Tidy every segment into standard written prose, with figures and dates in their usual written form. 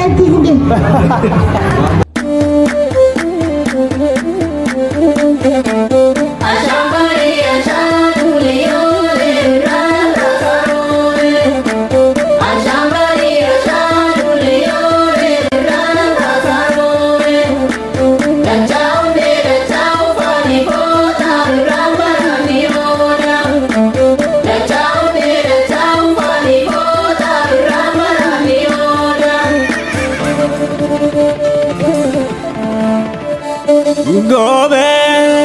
Nagaan isin gahe.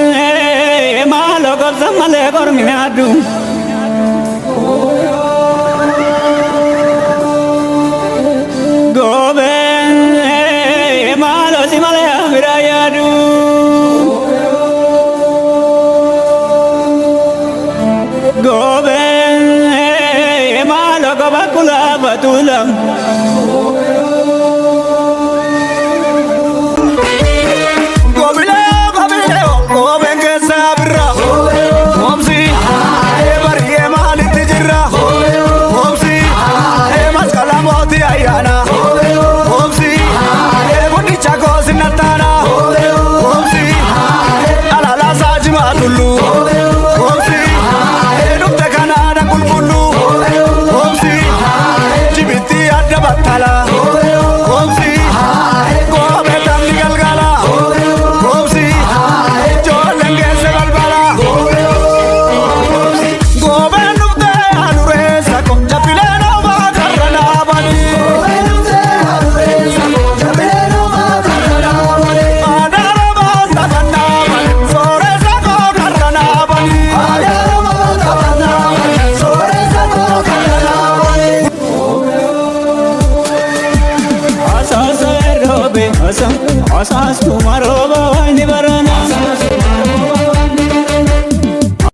Goobee maaloo gorsa malee gormi nyaadhu. Goobee maaloo si malee bira yaadu. Goobee maaloo goba kulaa batuula. Gobilee gobilee goobeen keessaa birra. Oomsi bari'ee maalitti jirra? Oomsi masqala mootii ayyaana. Oomsi guddicha goosi nattaana. Oomsi alaalaa saajimaa tullu. Oomsi dhufte kanaada qulqullu. Oomsi jibitti adda battala. Oomsi goobee taphni galgala. Oomsi ijoolleen geesse balbala. Goobeen dhuftee adureessa ko jabbileen oofaa karra dhaabanii. Adaaroo taphannaa sooressa koo karra dhaabanii. Asaasa roobe asa asaastuma rooba waan barana.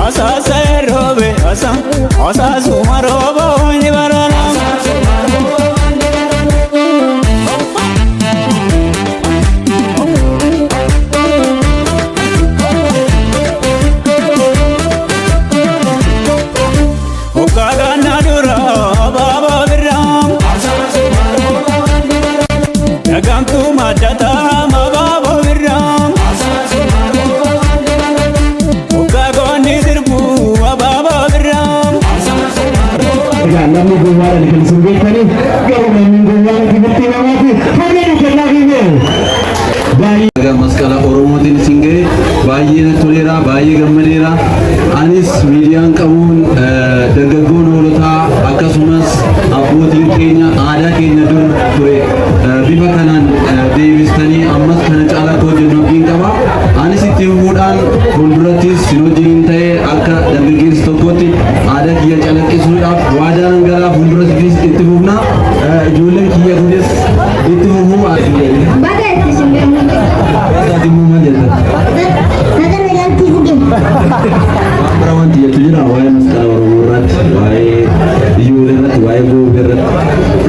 Asaasa roobe asa asaasuma rooba waan barana. Hoggaagana dura baaba birraa. Dagamtuu maddataa mabaaboo birraa. Hoggaagonni sirbuu abaaboo birraa. Egaa namni gowwaadhaan kan isin beektanii, garuu namni gowwaan timirtii namaati hojii kennaa fiigee baay'ee. Egaa masqala Oromootiin isin ga'e, baay'ee natti toleera, baay'ee gammadeera. Anis miidiyaan qabuun dargaggoon hoolotaa akkasumas abbootiin keenya aadaa keenya dur ture bifa kanaan deebistanii ammas kana caalaa akka hojjennu abdiin qaba. Anis itti fufuudhaan fuuldurattis sin wajjiniin ta'ee akka dargaggeessa tokkotti aadaa kiyya calaqqisuudhaaf waadaan galaa, fuuldurattis itti fufna. Ijoolleen kiyya kunis itti fufuu. Baga itti isin gahe. Ati immoo maal jetta? Baga nagaan isin gahe. Waan bira wanti jettu jira waa'ee masqala Oromoo irratti, waa'ee ijoollee irratti, waa'ee goobee irratti?